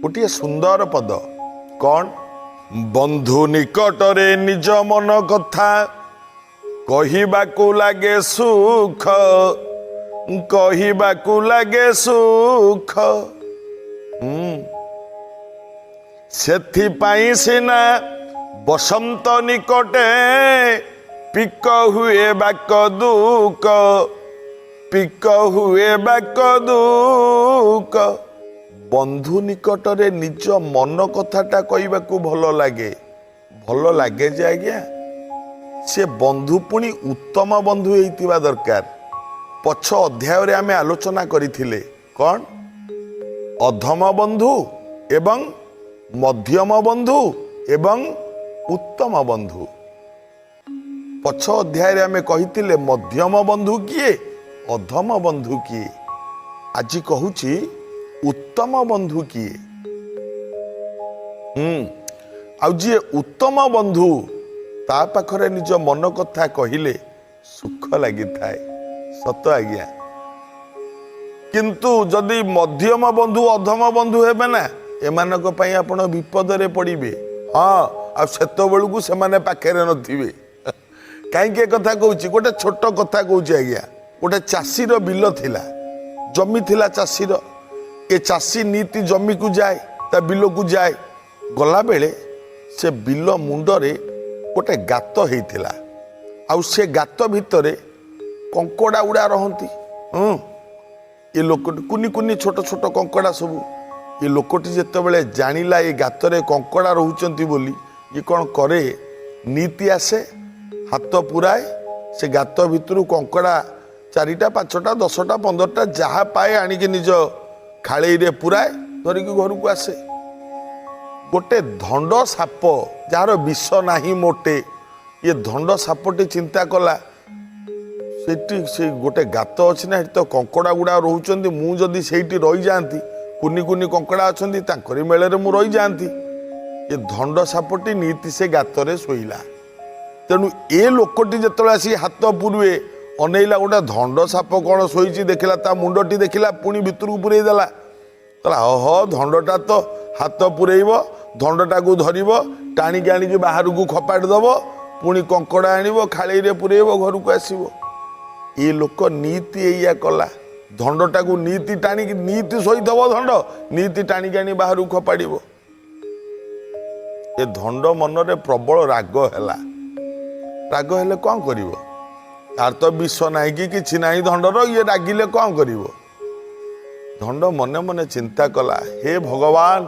ଗୋଟିଏ ସୁନ୍ଦର ପଦ। କ'ଣ? ବନ୍ଧୁ ନିକଟରେ ନିଜ ମନ କଥା କହିବାକୁ ଲାଗେ ସୁଖ, କହିବାକୁ ଲାଗେ ସୁଖ। ସେଥିପାଇଁ ସିନା ବସନ୍ତ ନିକଟେ ପିକ ହୁଏ ବାକ ଦୁଃଖ, ପିକ ହୁଏ ବାକ ଦୁଃଖ। ବନ୍ଧୁ ନିକଟରେ ନିଜ ମନ କଥାଟା କହିବାକୁ ଭଲ ଲାଗେ। ଭଲ ଲାଗେ ଯେ ଆଜ୍ଞା, ସେ ବନ୍ଧୁ ପୁଣି ଉତ୍ତମ ବନ୍ଧୁ ହେଇଥିବା ଦରକାର। ପଛ ଅଧ୍ୟାୟରେ ଆମେ ଆଲୋଚନା କରିଥିଲେ କ'ଣ? ଅଧମ ବନ୍ଧୁ ଏବଂ ମଧ୍ୟମ ବନ୍ଧୁ ଏବଂ ଉତ୍ତମ ବନ୍ଧୁ। ପଛ ଅଧ୍ୟାୟରେ ଆମେ କହିଥିଲେ ମଧ୍ୟମ ବନ୍ଧୁ କିଏ, ଅଧମ ବନ୍ଧୁ କିଏ। ଆଜି କହୁଛି ଉତ୍ତମ ବନ୍ଧୁ କିଏ। ଆଉ ଯିଏ ଉତ୍ତମ ବନ୍ଧୁ, ତା ପାଖରେ ନିଜ ମନ କଥା କହିଲେ ସୁଖ ଲାଗିଥାଏ। ସତ ଆଜ୍ଞା। କିନ୍ତୁ ଯଦି ମଧ୍ୟମ ବନ୍ଧୁ, ଅଧମ ବନ୍ଧୁ ହେବେ ନା, ଏମାନଙ୍କ ପାଇଁ ଆପଣ ବିପଦରେ ପଡ଼ିବେ। ହଁ, ଆଉ ସେତେବେଳକୁ ସେମାନେ ପାଖରେ ନଥିବେ। କାହିଁକି ଏ କଥା କହୁଛି? ଗୋଟେ ଛୋଟ କଥା କହୁଛି ଆଜ୍ଞା। ଗୋଟେ ଚାଷୀର ବିଲ ଥିଲା, ଜମି ଥିଲା ଚାଷୀର। ଏ ଚାଷୀ ନିତି ଜମିକୁ ଯାଏ, ତା ବିଲକୁ ଯାଏ। ଗଲାବେଳେ ସେ ବିଲ ମୁଣ୍ଡରେ ଗୋଟେ ଗାତ ହେଇଥିଲା, ଆଉ ସେ ଗାତ ଭିତରେ କଙ୍କଡ଼ା ଗୁଡ଼ା ରହନ୍ତି। ଏ ଲୋକଟି, କୁନି କୁନି ଛୋଟ ଛୋଟ କଙ୍କଡ଼ା ସବୁ। ଏ ଲୋକଟି ଯେତେବେଳେ ଜାଣିଲା ଏ ଗାତରେ କଙ୍କଡ଼ା ରହୁଛନ୍ତି ବୋଲି, ଇଏ କ'ଣ କରେ? ନିତି ଆସେ, ହାତ ପୁରାଏ, ସେ ଗାତ ଭିତରୁ କଙ୍କଡ଼ା 4ଟା, 5ଟା, 10ଟା, 15ଟା ଯାହା ପାଏ ଆଣିକି ନିଜ ଖାଳେଇରେ ପୁରାଏ, ଧରିକି ଘରକୁ ଆସେ। ଗୋଟେ ଧଣ୍ଡ ସାପ, ଯାହାର ବିଷ ନାହିଁ ମୋଟେ, ଇଏ ଧଣ୍ଡ ସାପଟି ଚିନ୍ତା କଲା, ସେଠି ସେ ଗୋଟେ ଗାତ ଅଛି ନା, ସେଠି ତ କଙ୍କଡ଼ା ଗୁଡ଼ା ରହୁଛନ୍ତି, ମୁଁ ଯଦି ସେଇଠି ରହିଯାଆନ୍ତି, କୁନି କୁନି କଙ୍କଡ଼ା ଅଛନ୍ତି, ତାଙ୍କରି ମେଳରେ ମୁଁ ରହିଯାଆନ୍ତି। ଏ ଧଣ୍ଡ ସାପଟି ନିତି ସେ ଗାତରେ ଶୋଇଲା। ତେଣୁ ଏ ଲୋକଟି ଯେତେବେଳେ ଆସିକି ହାତ ପୁରୁଏ, ଅନେଇଲା, ଗୋଟେ ଧଣ୍ଡ ସାପ କ'ଣ ଶୋଇଛି। ଦେଖିଲା, ତା ମୁଣ୍ଡଟି ଦେଖିଲା, ପୁଣି ଭିତରକୁ ପୁରେଇ ଦେଲା। କହିଲା, ଅହ, ଧଣ୍ଡଟା ତ ହାତ ପୁରେଇବ, ଧଣ୍ଡଟାକୁ ଧରିବ, ଟାଣିକି ଆଣିକି ବାହାରକୁ ଖପାଡ଼ି ଦବ, ପୁଣି କଙ୍କଡ଼ା ଆଣିବ, ଖାଳେଇରେ ପୁରେଇବ, ଘରକୁ ଆସିବ। ଏ ଲୋକ ନିତି ଏଇଆ କଲା। ଧଣ୍ଡଟାକୁ ନିତି ଟାଣିକି, ନିତି ଶୋଇଥବ ଧଣ୍ଡ, ନିତି ଟାଣିକି ଆଣି ବାହାରକୁ ଖପାଡ଼ିବ। ଏ ଧଣ୍ଡ ମନରେ ପ୍ରବଳ ରାଗ ହେଲା। ରାଗ ହେଲେ କ'ଣ କରିବ? ତାର ତ ବିଷ ନାହିଁ କି କିଛି ନାହିଁ ଧଣ୍ଡର, ଇଏ ରାଗିଲେ କ'ଣ କରିବ? ଧଣ୍ଡ ମନେ ମନେ ଚିନ୍ତା କଲା, ହେ ଭଗବାନ,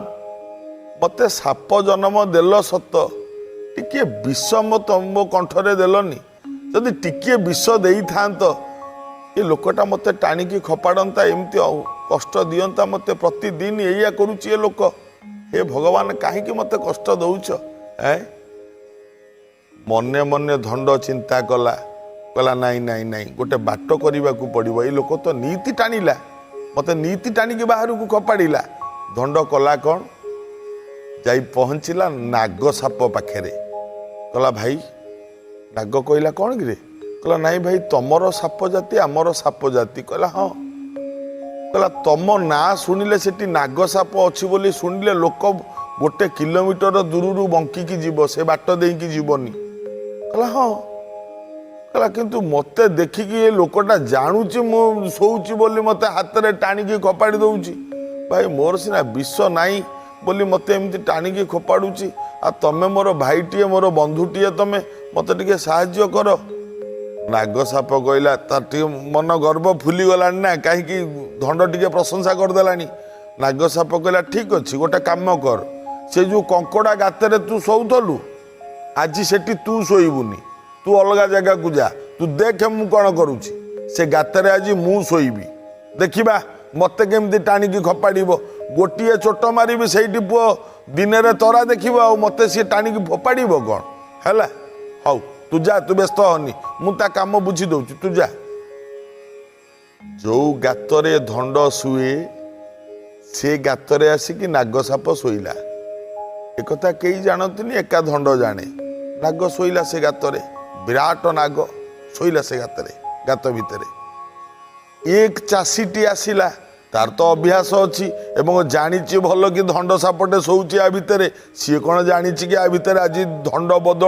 ମତେ ସାପ ଜନ୍ମ ଦେଲ ସତ, ଟିକିଏ ବିଷ ମୋ କଣ୍ଠରେ ଦେଲନି। ଯଦି ଟିକିଏ ବିଷ ଦେଇଥାନ୍ତ, ଏ ଲୋକଟା ମୋତେ ଟାଣିକି ଖପାଡ଼ନ୍ତା, ଏମିତି ଆଉ କଷ୍ଟ ଦିଅନ୍ତା ମୋତେ? ପ୍ରତିଦିନ ଏଇଆ କରୁଛି ଏ ଲୋକ। ହେ ଭଗବାନ, କାହିଁକି ମୋତେ କଷ୍ଟ ଦଉଛ? ଏ ମନେ ମନେ ଧଣ୍ଡ ଚିନ୍ତା କଲା। କହିଲା, ନାଇଁ ନାଇଁ ନାଇଁ, ଗୋଟେ ବାଟ କରିବାକୁ ପଡ଼ିବ। ଏଇ ଲୋକ ତ ନିତି ଟାଣିଲା ମୋତେ, ନିତି ଟାଣିକି ବାହାରକୁ ଖପାଡ଼ିଲା। ଧଣ୍ଡ କଲା କ'ଣ? ଯାଇ ପହଞ୍ଚିଲା ନାଗ ସାପ ପାଖରେ। କହିଲା, ଭାଇ। ନାଗ କହିଲା, କ'ଣ କିରେ? କହିଲା, ନାଇଁ ଭାଇ, ତମର ସାପ ଜାତି, ଆମର ସାପ ଜାତି। କହିଲା, ହଁ। କହିଲା, ତମ ନାଁ ଶୁଣିଲେ, ସେଠି ନାଗ ସାପ ଅଛି ବୋଲି ଶୁଣିଲେ ଲୋକ 1 କିଲୋମିଟର ଦୂରରୁ ବଙ୍କିକି ଯିବ, ସେ ବାଟ ଦେଇକି ଯିବନି। କହିଲା, ହଁ। କହିଲା, କିନ୍ତୁ ମୋତେ ଦେଖିକି ଏ ଲୋକଟା ଜାଣୁଛି ମୁଁ ଶୋଉଛି ବୋଲି, ମୋତେ ହାତରେ ଟାଣିକି ଖପାଡ଼ି ଦଉଛି। ଭାଇ, ମୋର ସିନା ବିଷ ନାହିଁ ବୋଲି ମୋତେ ଏମିତି ଟାଣିକି ଖୋପାଡ଼ୁଛି। ଆଉ ତମେ ମୋର ଭାଇଟିଏ, ମୋର ବନ୍ଧୁଟିଏ, ତମେ ମୋତେ ଟିକେ ସାହାଯ୍ୟ କର। ନାଗ ସାପ କହିଲା, ତାର ଟିକେ ମନ ଗର୍ବ ଫୁଲିଗଲାଣି ନା, କାହିଁକି ଧଣ୍ଡ ଟିକେ ପ୍ରଶଂସା କରିଦେଲାଣି। ନାଗ ସାପ କହିଲା, ଠିକ ଅଛି, ଗୋଟେ କାମ କର। ସେ ଯୋଉ କଙ୍କଡ଼ା ଗାତରେ ତୁ ଶୋଉଥିଲୁ, ଆଜି ସେଠି ତୁ ଶୋଇବୁନି, ତୁ ଅଲଗା ଜାଗାକୁ ଯା। ତୁ ଦେଖେ ମୁଁ କ'ଣ କରୁଛି। ସେ ଗାତରେ ଆଜି ମୁଁ ଶୋଇବି, ଦେଖିବା ମତେ କେମିତି ଟାଣିକି ଖପାଡ଼ିବ। ଗୋଟିଏ ଚୋଟ ମାରିବି ସେଇଠି, ପୁଅ ଦିନରେ ତରା ଦେଖିବ। ଆଉ ମତେ ସିଏ ଟାଣିକି ଫୋପାଡ଼ିବ କ'ଣ? ହେଲା, ହଉ ତୁ ଯା, ତୁ ବ୍ୟସ୍ତ ହନି, ମୁଁ ତା କାମ ବୁଝି ଦଉଛି, ତୁ ଯା। ଯୋଉ ଗାତରେ ଧଣ୍ଡ ଶୁଏ, ସେ ଗାତରେ ଆସିକି ନାଗ ସାପ ଶୋଇଲା। ଏକଥା କେହି ଜାଣନ୍ତିନି, ଏକା ଧଣ୍ଡ ଜାଣେ। ନାଗ ଶୋଇଲା ସେ ଗାତରେ, ବିରାଟ ନାଗ ଶୋଇଲା ସେ ଗାତରେ, ଗାତ ଭିତରେ। ଏକ ଚାଷୀଟି ଆସିଲା। ତାର ତ ଅଭ୍ୟାସ ଅଛି ଏବଂ ଜାଣିଛି ଭଲ କି ଧଣ୍ଡ ସାପଟେ ଶୋଉଛି ଆ ଭିତରେ। ସିଏ କ'ଣ ଜାଣିଛି କି ଆ ଭିତରେ ଆଜି ଧଣ୍ଡ ବଦଳ